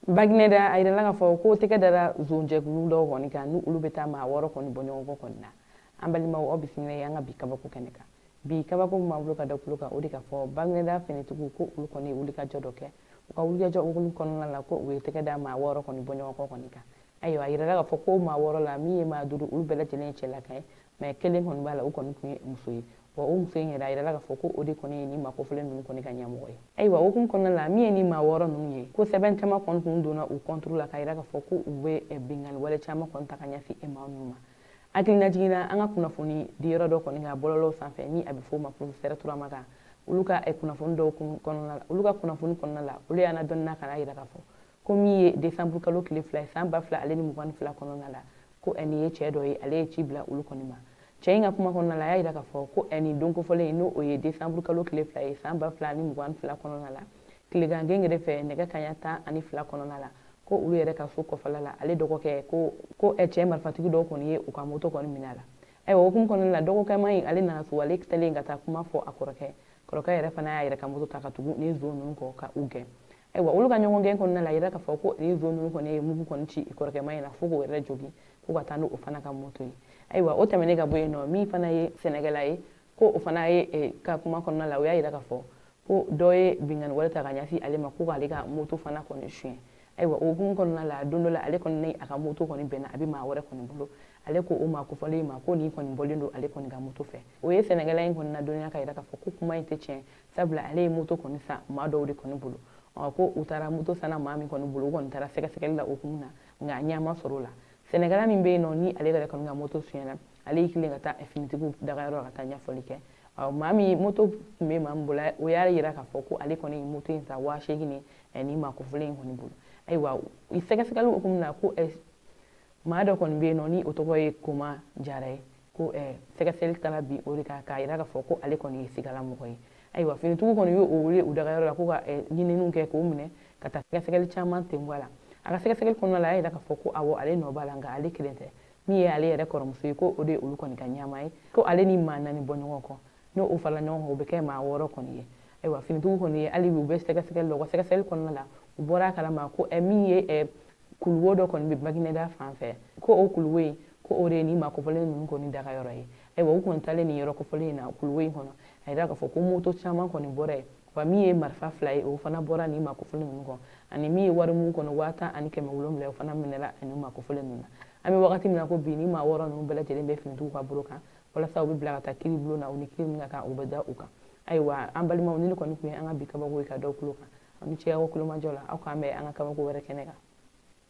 Bagineda, a yirala k'a fɔ ko tɛgɛ dara zonjɛkulu dɔw kɔni kan, ni olu bɛ taa maa 6 kɔni bɔ ɲɔgɔn kɔ kɔni na. An balimaw, aw bisimila ye an ka bi kabako kɛnɛ kan. Bi kabako min b'an bolo ka da tulo kan, o de ka fɔ Bagineda finitigiw ko olu kɔni ye wulikajɔ dɔ kɛ. U ka wulikajɔ hukumu kɔnɔna la, ko u ye tɛgɛ da maa 6 kɔni bɔ ɲɔgɔn kɔ kɔni kan. Ayiwa, a yirala k'a fɔ ko maa 6 la, min ye maa 5, olu bɛɛ lajɛlen ye cɛlaka ye, mɛ kelen kɔni b'a la, o kɔni tun ye muso ye. Wa o muso in yɛrɛ, a yirala k'a fɔ ko o de kɔni ye nin maa kofɔlen ninnu kɔni ka ɲɛmɔgɔ ye. Ayiwa, o hukumu kɔnɔna la, min ye nin maa 6 ninnu ye, ko sɛbɛn caman kɔni tun donna u kɔnturu la, k'a yira k'a fɔ ko u bɛ binkanni wale caman kɔni ta ka ɲɛsin e maa ninnu ma. Hakilina jiginna an ka kunnafoni di yɔrɔ dɔ kɔni ka bɔlɔlɔw sanfɛ, ni a bɛ f'o ma professeur Turama kan, olu ka kunnafoni dɔw kɔnɔna la, olu ka kunnafoni kɔnɔna la, olu y'an ladɔnniya ka n'a yira k'a fɔ ko min ye décembre kalo tile 2 ye san 2022 kɔnɔna la, ko nin ye cɛ dɔ ye, ale ye ci bila olu kɔni ma. Cɛ in ka kuma kɔnɔna la, a y'a yira k'a fɔ ko nin don kofɔlen in, n'o o ye décembre kalo tile 2 ye san 2022 kɔnɔna la, tilegan gengere fɛ nɛgɛ kanɲɛ 12 kɔnɔna la, ko olu yɛrɛ ka so kɔfɛla la, ale dɔgɔkɛ ko cɛ marifatigi dɔw kɔni ye u ka moto kɔni minɛ a la. Ayiwa, o hukumu kɔnɔna la, dɔgɔkɛ ma in, ale nana so, ale tɛlen ka taa kuma fɔ a kɔrɔkɛ. Kɔrɔkɛ yɛrɛ fana y'a yɛrɛ ka moto ta ka tugu ni zon ninnu kɔ ka u gɛn. Ayiwa, olu ka ɲɔgɔn gɛn kɔnɔna la, a yira k'a fɔ ko ni zon ninnu kɔni ye mugu kɔni ci kɔrɔkɛ ma in na fo k'o yɛrɛ jogin, ko ka taa n'o fana ka moto ye. Ayiwa, o tɛmɛnen ka bɔ yen nɔ, min fana ye sɛnɛkɛla ye, ko o fana ye ka kuma kɔnɔna la, o y'a yira k'a fɔ ko dɔ ye binkanni wale ta ka ɲɛsin ale ma, ko k'ale ka moto fana kɔni suɲɛ. Ayiwa, o hukumu kɔnɔna la, don dɔ la, ale kɔni ni a ka moto kɔni bɛnna, a bɛ maa wɛrɛ kɔni bolo. Ale ko o maa kofɔlen ma ko nin kɔni bɔlen don ale kɔni ka moto fɛ. O ye sɛnɛkɛla in kɔni ladɔnniya ka yira k'a fɔ ko kuma in tɛ tiɲɛ, sabula ale ye moto kɔni san maa dɔw de kɔni bolo. Ko u taara moto sanna maa min kɔni bolo, u kɔni taara sɛgɛsɛgɛli la o hukumu na, nka ɲɛ ma sɔrɔ o la. Sɛnɛkɛla min bɛ yen nɔ, ni ale yɛrɛ kɔni ka moto suɲɛna, ale y'i tilen ka taa finitigiw dagayɔrɔ la ka taa ɲɛfɔli kɛ. Maa min moto tun bɛ maa min bolo, o y'a yira k'a fɔ ko ale kɔni ye moto in ta 8000 ni nin maa kofɔlen in kɔni bolo. Ayiwa, sɛgɛsɛgɛli hukumu na, ko maa dɔ kɔni bɛ yen nɔ, ni o tɔgɔ ye Koma Jara ye, ko sɛgɛsɛgɛli taara bi o de kan, k'a yira k'a fɔ ko ale kɔni ye sigala mɔgɔ ye. Ayiwa, finitigiw kɔni y'o wele u dagayɔrɔ la ko ka ɲininiw kɛ k'o minɛ ka taa sɛgɛsɛgɛli caman ten a la. A ka sɛgɛsɛgɛli kɔnɔna la, a y'a yira k'a fɔ ko awɔ, ale nɔ b'a la, nka ale kelen tɛ. Min ye ale yɛrɛ kɔrɔmuso ye, ko o de ye olu kɔni ka ɲɛmaa ye, ko ale ni maa 4 bɔ ɲɔgɔn kɔ, n'o o farala ɲɔgɔn kan, o bɛ kɛ maa 6 kɔni ye. Ayiwa, finitigiw kɔni ye hali bi u bɛ sɛgɛsɛgɛli la. U ka sɛgɛsɛgɛli kɔnɔna la, u bɔra a kalama ko min ye kuluwo dɔ kɔni bɛ Bagineda fan fɛ, ko o kuluwo in, ko o de ye nin maa kofɔlen ninnu kɔni dagayɔrɔ ye. Ayiwa, u kɔni taalen nin yɔrɔ kofɔlen in na, kuluwo in kɔnɔ, a yira k'a fɔ ko moto caman kɔni bɔra yen, wa min ye marifa 2 ye, o fana bɔra nin maa kofɔlen ninnu kɔ, ani min ye wari mugu kɔnɔ 10,700, o fana minɛla nin maa kofɔlen ninnu na. An bɛ wagati min na ko bi, ni maa 6 ninnu bɛɛ lajɛlen bɛ finitigiw ka bolo kan, walasa u bɛ bila ka taa kiiri bulon na, u ni kiiri min ka kan, u bɛ da u kan. Ayiwa, an balimaw, ni ne kɔni tun ye an ka bi kabako ye ka da tulo kan, aw ni ce aw ka kulomajɔ la. Aw k'an bɛn an ka kabako wɛrɛ kɛnɛ kan.